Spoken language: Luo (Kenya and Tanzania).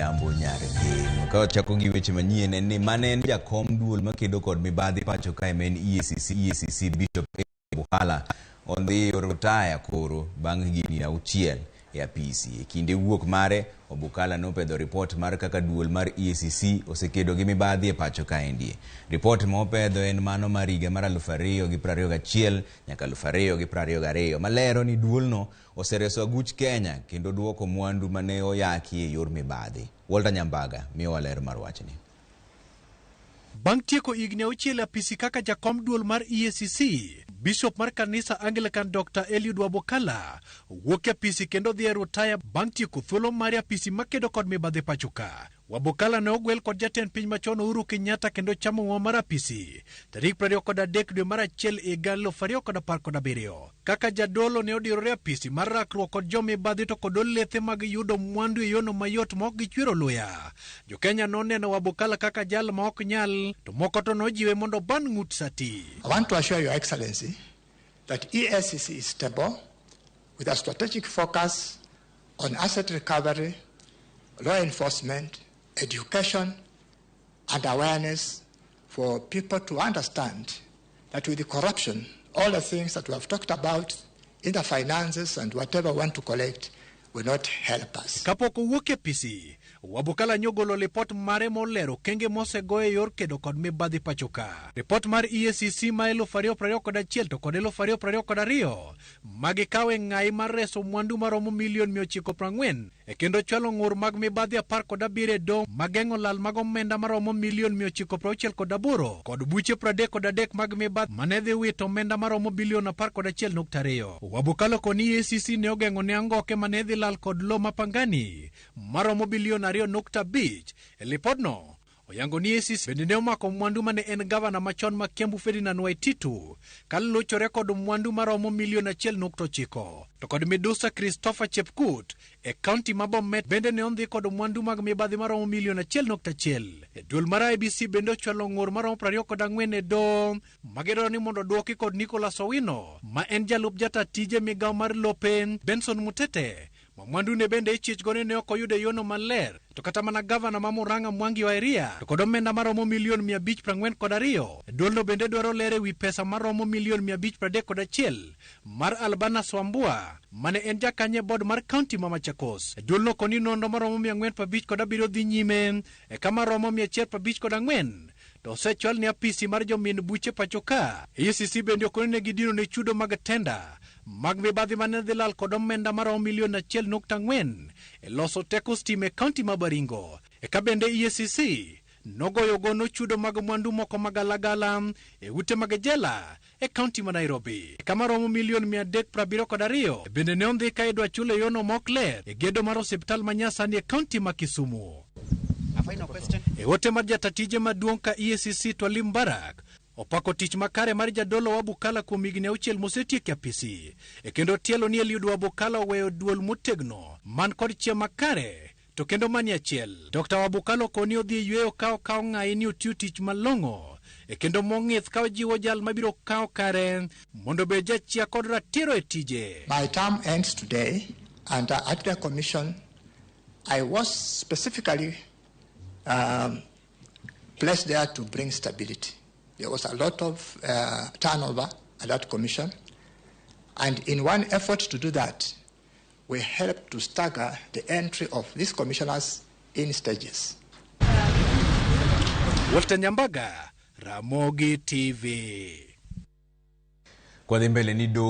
Odhiambo Nyar Gem. Ka wachako gi weche manyien en ni mane en jakom duol makedo kod mibadhi pacho kae ma en EACC, EACC Bishop Buhala odhi rutaya koro bang' higni 6 e apisi. E kinde wuok mare, Wabukala nopedho ripot mar kaka duol mar EACC osekedo gi mibadhi e pacho kaendi. Ripot ma opedho en mano mar higa mar 2021 nyaka 2022 malero ni duolno osereso aguch Kenya kendo duoko mwandu mane oyaki e yor mibadhi. Walter Nyambaga miyowa ler mar wachni. Bang' tieko higni 6 e apisi kaka jakom duol mar EACC, Bishop mar kanisa Anglican Dr. Eliud Wabukala wuok e apisi kendo dhi e rutaya bang' tieko thuolo mare apisi makedo kod mibadhi pacho ka. Wabukala ne ogwel kod jatend piny machon Uhuru Kenyatta kendo chamo ng'uono mar apisi tarik 23 dwe mar 1 higa 2017. Kaka jadolo ne odirore apisi mar rakruok kod jomibadhi to kod olethe mag yudo mwandu e yono mayot ma ok gichwero luya. Jo-Kenya noneno Wabukala kaka jal ma ok nyal, to moko to nojiwe mondo oban ng'ut sati. I want to assure Your Excellency that EACC is stable with a strategic focus on asset recovery, law enforcement, education, and awareness for people to understand that with the corruption, all the things that we have talked about in the finances and whatever we want to collect will not help us. Kapok owuok e apisi, Wabukala nyogolo lipot mare molero okenge mosego e yor kedo kod mibadhi pacho ka. Ripot mar EACC ma 2021 to kod 2022 magikawo e ng'ayi mar reso mwandu maromo milion 940 e kendo chwalo ng'ur mag mibadhi 17 e doho mageng'o lal mag omenda maromo milion 968 kod buche 33 mag mibadhi mane dhi wito omenda maromo bilion 11.2. Wabukala koni EACC ne ogeng'o ne angoke mane dhi lal kod lo ma Pangani maromo bilion 2.5. E lipodno oyango ni EACC bende ne omako mwandu mane en gavana machon ma Kiambu Ferdinand Waititu kaluchore kod mwandu maromo milion 1.9. To kod midusa Christopher Chepkut e kaunti ma Bomet bende ne ondhi kod mwandu mag mibadhi maromo milion 1.1. E duol mar IEBC bende ochwalo ng'ur maromo 24 e doho magidwaro ni mondo oduoki kod Nicholas Owino ma en jalup jata tije migawo mar lope Benson Mutete ma mwandu ne bende ichich go ni ne ok oyudo e yono maler. To kata mana gavana ma Murang'a Mwangi wa Iria to kod omenda maromo milion 542. Duolno bende dwaro ler ewi pesa maromo milion 531 mar Albanas Wambua mane en jakanyo e board mar kaunti ma Machakos. Duolno koni nonro maromo 457 dhi nyime e kama romo 154 to osechwal ne apisi mar jomin buche pacho ka. EACC bende okoni ne gidino ne chudo mag tenda mag mibadhi mane dhi lal kod omenda maromo milion 1.4 e loso teko stima e kaunti ma Baringo. Eka bende EACC nogoyo gono chudo mag mwandu moko magalagala e ute mag jela e kaunti ma Nairobi. Kama romo milion 372 bende ne ondhi ka idwa chul e yono mok ler e gedo mar osiptal ma Nyasani e kaunti ma Kisumu. E ote mar jatatije maduong' ka EACC Twalib Mbarak opako tich makare mar jadolo Wabukala kuom higni 6 mosetieko e apisi e kendo tielo ni Eliud Wabukala oweyo duol motegno man kod chia makare to kendo mani achiel. Dr. Wabukala okoni odhi e yweyo ka okawo ng'ayi ni otiyo tich malong'o e kendo mong'ith ka ojiwo jal mabiro kawo kare mondo obed jachia kod ratiro e tije. My term ends today, and at the commission, I was specifically placed there to bring stability. There was a lot of turnover at that commission, and in one effort to do that, we helped to stagger the entry of these commissioners in stages. Walter Nyambaga, Ramogi TV. Kwadhi mbele ni do